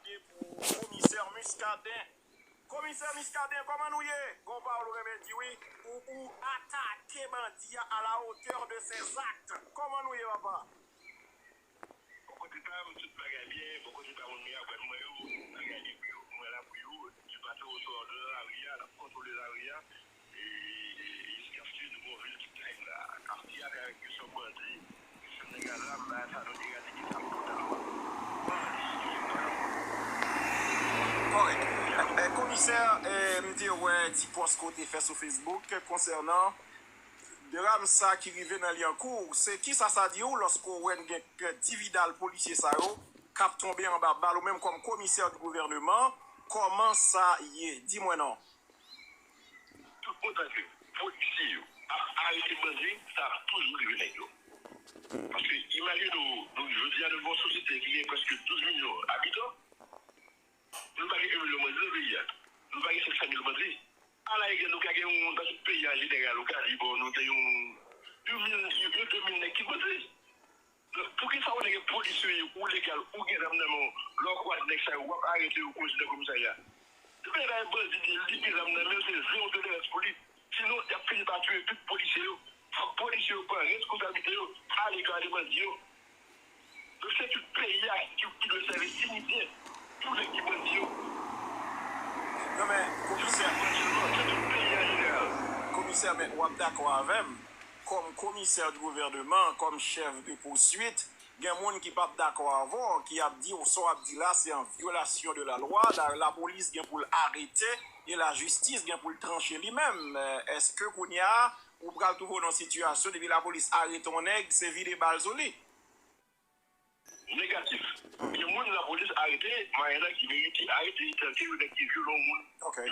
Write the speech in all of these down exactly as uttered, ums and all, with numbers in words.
Pou Komisè Muscadin. Komisè Muscadin, kòman nou ye? Gon pawòl ou renmen di wi. Ou, ou atake bandi a à la hauteur de ses actes. Kòman nou ye, papa? Bò kote pa m, tout bagay byen. Bò kote pa moun Miragwàn mwen yo, bagay li pou yo. Mwen la pou yo. Li pase osò nan lari a, l ap kontwole lari a. E, e jiskaske nou gon vil ki tèt la. Kafti a, avèk kesyon bandi, kesyon nèg a zam, bagay sa nou eradike sa totalman. Bandi, se pa nou. Kòrèk. E, komisè, e, m te wè ti pòs ke w te fè sou Facebook konsènan dram sa ki rive nan Lyankou. Se kisa sa di w lòske w wè n gen kèk dividal polisye sa yo k ap tonbe anba bal, ou menm kòm komisè di gouvèneman, kòman sa ye? Di mwen non. Tout montan ke polisye yo ap arete bandi, sa ap toujou rive nèg yo. Paske imajine w, nou, jodi a, nou gen yon sosyete ki gen prèske douz milyon abitan. Nou pa gen yon milyon bandi nan peyi a. Nou pa gen senk san mil bandi. Ala egzanp, nou ka gen yon, nan tout peyi a an jeneral, ou ka di, bon, nou gen yon, yon mil, yon, yon de mil nèg ki bandi. Donk, poukisa w nèg polisye ou legal, ou gen zam nan men w, lè w kwaz nèg sa yo, w ap arete yo, konduit nan komisarya? Depi nèg la gen bandi, li gen zam nan men l, se zewo tolerans pou li. Sinon, y ap fini pa tiye tout polisye yo. Fòk polisye yo pran reskonsablite yo, ale gade bandi yo. Donk, se tout peyi a ki, ki dwe sèvi sinitè pou nèg ki bandi yo. Non, men, komisè, se tout peyi an jeneral. Komisè, men w ap dakò avè m, kòm komisè di gouvèneman, kòm chèf de pouswit, gen moun ki p ap dakò avè w, ki ap di w sa w ap di la, se an vyolasyon de la lwa, la, lapolis gen pou l arete, e lajistis gen pou l tranche li menm. Èske kounye a, ou pral twouve w nan yon sitiyasyon, depi lapolis arete yon nèg, se vide bal sou li? Negatif. Gen moun lapolis arete, mwayennan ki merite arete, tankou yon nèg ki vyole yon moun,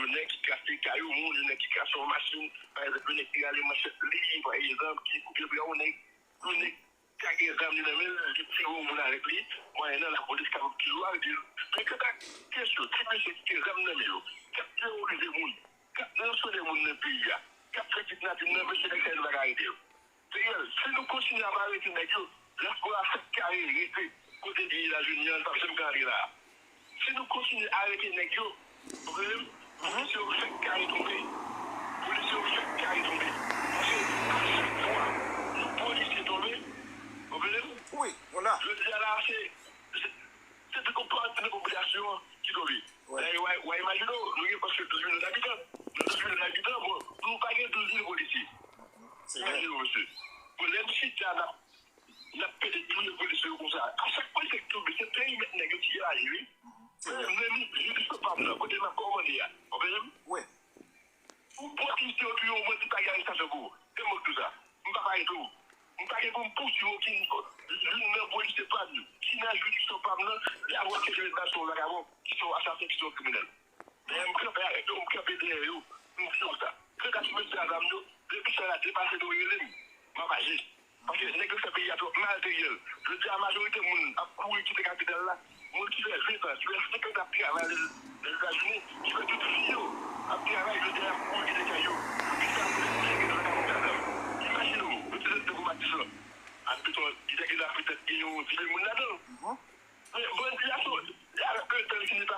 yon nèg ki kase kay yon moun, yon nèg ki kase yon machin, pa egzanp, yon nèg ki rale manchèt li, pa egzanp, ki koupe bra yon nèg, yon nèg ka gen zam li nan men l, li tire yon moun avèk li, mwayennan lapolis kapab toujou arete l. Men kanta kesyon ti mesye ki gen zam nan men yo, k ap teworize moun, k ap ransone moun nan peyi a, k ap fè kidnapin nan, mesye nèg sa yo nou pa ka arete yo. Reyèl, si nou kontinye ap arete nèg yo, dyaspora fèk kare rete kote li ye la jounen an, li p ap janm ka antre la a. Si nou kontinye arete nèg yo, w konprann m, polisye yo fèk kare tonbe. Polisye yo fèk kare tonbe. Paske a chak fwa yon polisye tonbe, w konprann m? Wi, nou la. Jodi a la, se, se, se tout yon pati nan popilasyon an ki tonbe. Dayè, w a, w a imajine w, nou gen prèske douz milyon abitan. Nan douz milyon abitan, bon, nou pa gen douz mil polisye. Imajine w, mesye. Bon, lè n chita, n ap N ap pede touye polisye yo konsa. A chak polisye ki tonbe, se perimèt nèg yo ki elaji, wi. Men, men, men, jidiksyon pa m nan, kote m ap kòmande a. W konprann m? Wi. Ou polisye yo touye yon bandi, pa gen arestasyon pou ou. Se mwen k di w sa. M pa parèt ou. M pa gen pou m pousuiv okenn, youn nan polisye pa m yo, ki nan jidiksyon pa m nan, lè a wè ke se yon vagabon, ki se yon asasen, ki se yon kriminèl. Dayè, m kanpe avèk yo, m kanpe dèyè yo, m di yo sa. Kanta ti mesye a zam yo, depi sa la depase nou rele m, m ap aji. Paske nèg yo fè peyi a twòp mal, Teriel. Jodi a, majorite moun ap kouri kite kapital la. Moun ki fè ven tan, ki fè senkant ap travay Lèzetazini, ki fè tout vi yo ap travay, jodi a, y ap kouri kite kay yo. Poukisa pou nèg yo gen dwa ka monte a zam? Imajine w, yo te tankou Matissan. Admeton, li te gen dwa petèt gen yon dizen moun ladan l. Men bandi a sou, avèk le tan, li fini pa,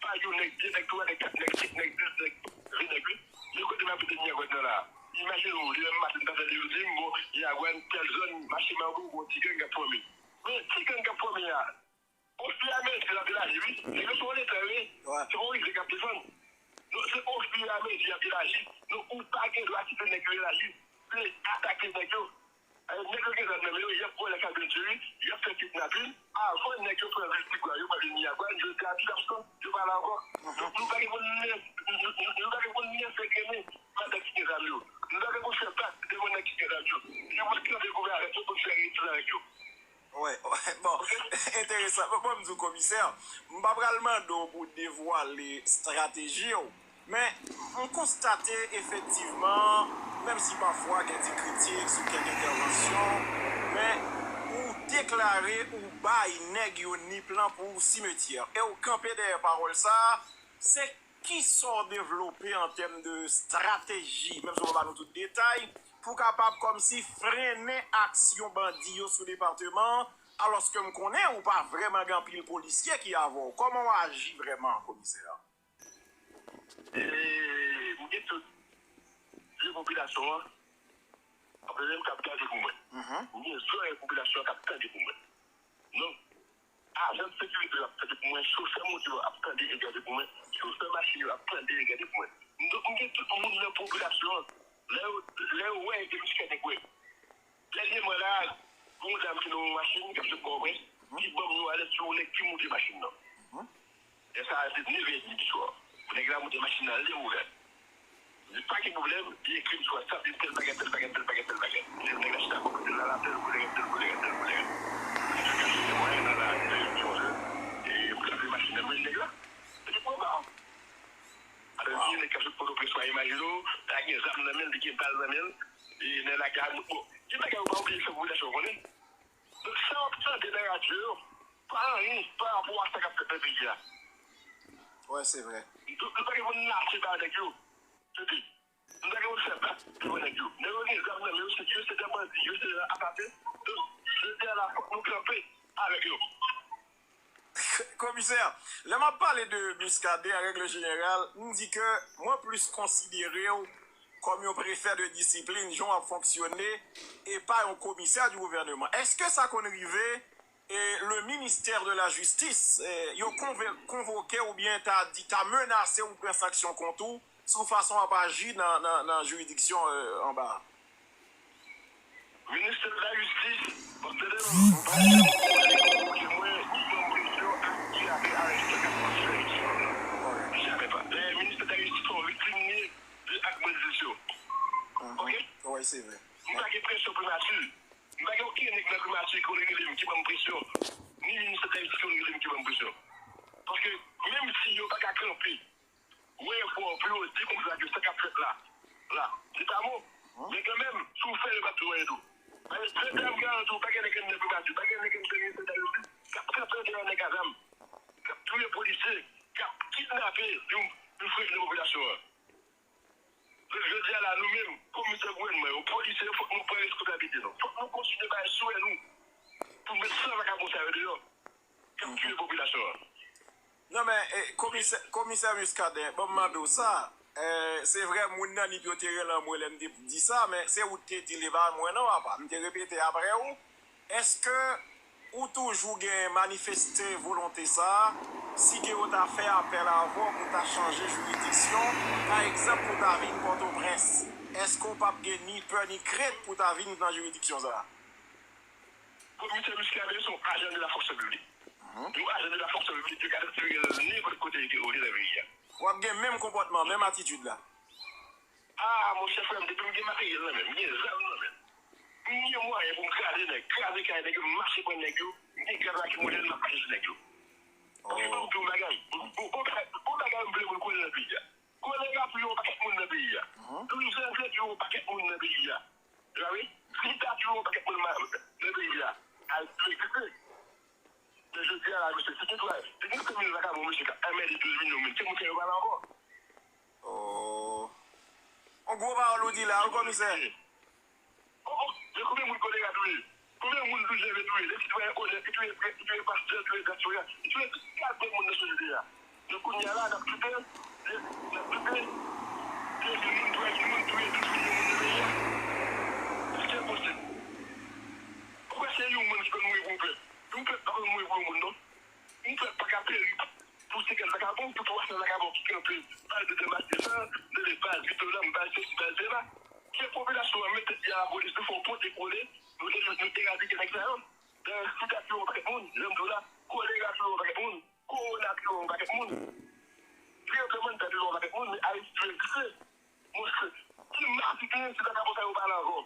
pa yon nèg, de nèg, twa nèg, kat nèg, senk nèg, dis nèg, ven nèg, wi. Men kote m abite Miragwàn nan la a, imajine w, demen maten m ta tande yo di m, bon, Miragwàn, tèl zòn, mache Mango, gon ti gang k ap fòme. Men ti gang k ap fòme a, ofiramezi l ap elaji, wi. Nèg yo se yon leta yo ye. Se yon rivyè k ap desann. Donk, se ofiramezi y ap elaji. Donk, ou pa gen dwa kite nèg yo elaji. Se atake nèg yo. Nèg yo gen zam nan men yo, y ap vòlè kabrit yo, wi, y ap fè kidnapin. Avan nèg yo pran vil Tigwav, yo pran vil Miragwàn, jodi a, tout ap san, yo pa la ankò. Donk, nou pa gen pou n, nou, nou, nou pa gen pou n lèse grennen pandan ki gen zam yo. Nou pa gen pou n fè bak devan nèg ki gen zam yo. Yo pou n kanpe goumen avèk yo, pou n fè retou avèk yo. Wi, bon, enteresan. Bon, bon, m di w, komisè, m pa pral mande w pou w devwale estrateji w, men m konstate efektivman, menm si pafwa gen ti kritik sou kèk entèvansyon, men ou deklare ou bay nèg yo ni plan pou simetyè. E w kanpe dèyè pawòl sa a, se kisa w devlope an tèm de estrateji, menm si w pa ba nou tout detay, pou w kapab kòmsi frennen aksyon bandi yo sou depatman an, alòske m konnen ou pa vrèman gen anpil polisye ki avè w. Kòman w aji vrèman, komisè? E, m gen tout. Vye popilasyon an, ap tande m k ap gade pou mwen. M gen zòrèy popilasyon an k ap tande pou mwen. Donk, ajan sekirite yo ap tande pou mwen, chofè moto yo ap tande e gade pou mwen, chofè machin yo ap tande e gade pou mwen. Donk, m gen tout moun nan popilasyon an. Lè yo, lè yo wè e Muscadin kwè. Dènyèman la, gen yon dam ki nan yon machin k ap sot Pòtoprens, ki ban m yon alèt sou yon nèg ki moute machin nan. Lè sa a, se nevè edmi di swa. Nèg la moute machin nan, lè ou la. Li pa gen pwoblèm, li ekri m sou WhatsApp, li di tèl bagay, tèl bagay, tèl bagay, tèl bagay. Li di nèg la chita bò kote l la, l ap tèl kote, tèl kote, tèl kote. Li di kase se mwen nan la, li di yon jè. E m trape machin nan, men nèg la. Epi pran ba. Alò, gen nèg k ap sot Pòtoprens la, imajine w, la gen zam nan men l, li gen bal nan men l, e nan lagay, bon, gen bagay ou pa oblije fè popilasyon konnen. Donk, sa w ap tande nan radyo yo, pa anyen pa rapò a sa k ap fèt nan peyi a. Wi, se vre. Nou, nou pa gen pou n mache ba nèg yo. Tande, nou pa gen pou n fè bak devan nèg yo. Nèg yo gen zam nan men yo, se, yo se de bandi, yo se de asasen. Donk, jodi a la, fòk nou kanpe avèk yo. Komisè, lè m ap pale de Muscadin, an règle jeneral, m di ke mwen plis konsidere w kòm yon prefè de disiplin, jan w ap fonksyone, e pa yon komisè di gouvèneman. Èske sa konn rive, e, le ministè de la jistis, e, yo konve- konvoke w oubyen ta di, ta menase w pran sanksyon kont ou sou fason w ap aji nan, nan, nan jiridiksyon, e, anba a? Ministè de la jistis, w ap tande m, m pa janm konn konvoke mwen, ni ban m presyon ak kidnape areste k ap pase nan jiridiksyon an nan. Jamè pa. Dayè, ministè de la jistis se yon viktim li ye de ak bandi yo. Oke? M pa gen presyon primati. M pa gen okenn nèg nan primati ki konn rele m ki ban m presyon, ni ministè de la jistis ki konn rele m ki ban m presyon. Paske menm si yo pa ka kanpe wè fò pou yo di konsa ke sa k ap fèt la, la, se pa bon. Men kanmenm, si w fè, yo p ap di w anyen tou. Paske jodi a m garanti w, pa gen nèg anndan primati, pa gen nèg anndan ministè de la jistis k ap kanpe deyò nèg a zam, k ap touye polisye, k ap kidnape yon, yon frè nan popilasyon an. Donk, jodi a la, nou menm, komisè gouvènman yo, polisye yo, fòk nou pran reskonsablite nou. Fòk nou kontinye bay swè nou pou met san vakabon sa yo deyò k ap tiye popilasyon an. Non, men, e, komisè, komisè Muscadin, bon, m mande w sa. E, se vre, moun nan Nip yo te rele anmwe lè m te di sa, men se ou ki te di l, e pa mwen non, papa. M te repete apre ou. Èske ou toujou gen manifeste volonte sa a? Si ke yo ta fè apèl avè w pou w ta chanje jiridiksyon, pa egzanp, pou w ta vin Pòtoprens, èske w p ap gen ni pè ni krent pou w ta vin nan jiridiksyon sa a? Komisè Muscadin se yon ajan de la fonksyon piblik. Yon ajan de la fonksyon piblik, yo ka transfere l nenpòt kote yo vle nan peyi a. W ap gen menm konpòtman, menm atitid la. Ah, monchè frè m, depi m gen materyèl nan men m, m gen zam nan men m, m gen mwayen pou m kraze nèg, kraze kay nèg yo, m mache pran nèg yo, m gen gaz lakrimojèn, m ap mache sou nèg yo. Paske ban m di w yon bagay, bon, bon, bon bagay, bon bagay m vle moun konnen nan peyi a. Kolera touye yon pakèt moun nan peyi a. Douz janvye touye yon pakèt moun nan peyi a. Ou tande? Sida touye yon pakèt moun nan peyi a. Ayiti egziste. Men jodi a la, mesye, si gen twa, si gen senk mil vakabon, mesye, k ap anmède douz milyon moun, se moun sa yo pale ankò. Oh. On gwo pawòl ou di la, wi, komisè. Oh, oh, men konbyen moun kolera touye? Konbyen moun douz janvye touye? De sitwayen onèt, li touye prèt, li touye pastè, li touye gason, li touye tout kalite moun nan sosyete a. Men kounye a la, n ap doute, n ap doute. De mil moun, twa mil moun touye, douz milyon moun nan peyi a. Èske e posib? Ou kwè se yon moun ki konn mouri pou yon pèp? Yon pèp pa konn mouri pou yon moun, non. Yon pèp pa ka peri pou senkant vakabon, pou twa san vakabon ki kanpe, bal de Damas desann, de bal Vito la, bal sesi, bal sela. Ke popilasyon an met tèt li a lapolis, nou fè yon pote kole, nou, nou, nou eradike nèg sa yo. Sida touye yon pakèt moun, jan m di w la, kolera touye yon pakèt moun, kowona touye yon pakèt moun. Tranblemanntè touye yon pakèt moun, men Ayiti egziste. Monchè, ki mal ki genyen, se vakabon sa yo pale ankò.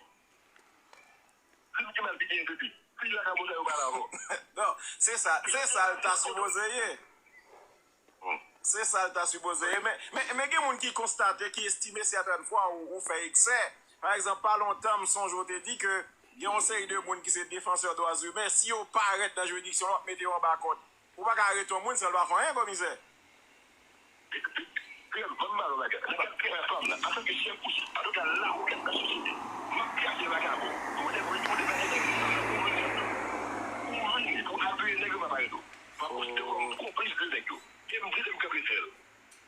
Di m ki mal ki genyen, tete. Ki vakabon sa yo pale ankò. Non, se sa, se sa l ta sipoze ye. Se sa l ta sipoze ye. Men, men, men gen moun ki konstate, ki estime sètèn fwa ou, ou fè eksè. Pa egzanp, pa lontan, m sonje w te di ke gen yon seri de moun ki se defansè dwa imen, si yo parèt nan jiridiksyon, yo ap mete yo anba kòd. Ou pa ka arete yon moun san l pa fè anyen, komisè. Frè m, ban m ba w yon bagay. Nan kad travay pa m nan, antanke chèf gout, antouka lawonèt nan sosyete, m ap kraze vakabon. Ou mande pou, ou mande bagay nan vi sa, ou mande pou, ou vin M ap konsidere kòm konplis de nèg yo. E m di se m k ap fè l.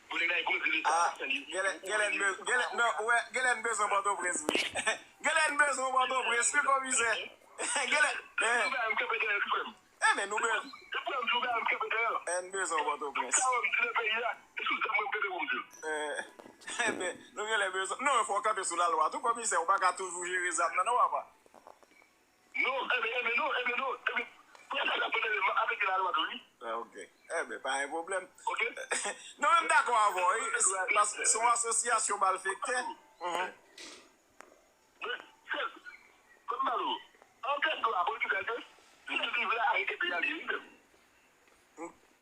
Pou nèg la gwo di leta Ah, a, sa li. Gèlè, Gèlè, Gèlè, non, wè, Gèlè bezwen Pòtoprens, wi. Gèlè bezwen Pòtoprens, wi, komisè. Gèlè, eh, M k ap fè l, frè m. eh, men nou bezwen, E frè m, m k ap fè l. eh, nou bezwen Pòtoprens. Sa w di nan peyi a, e sou sa mwen kenbe pou m di l. Eh, eh ben, nou genlè bezwen. Non, fò w kanpe sou lalwa tou, komisè, ou pa ka toujou jere zam nan, non, papa. Non, enben, enben non, enben non, enben. Pou sa, sa pou m ap mete lalwa tou, wi. Ah, ok. Eh ben, pa gen pwoblèm. Ok? Non, men m dakò avè w, wi. Paske se yon asosyasyon malfektè. Mhm. Men, chèf, kòm m pale w, anpil dwa politik la, se li ki vle arete peyi a, li menm.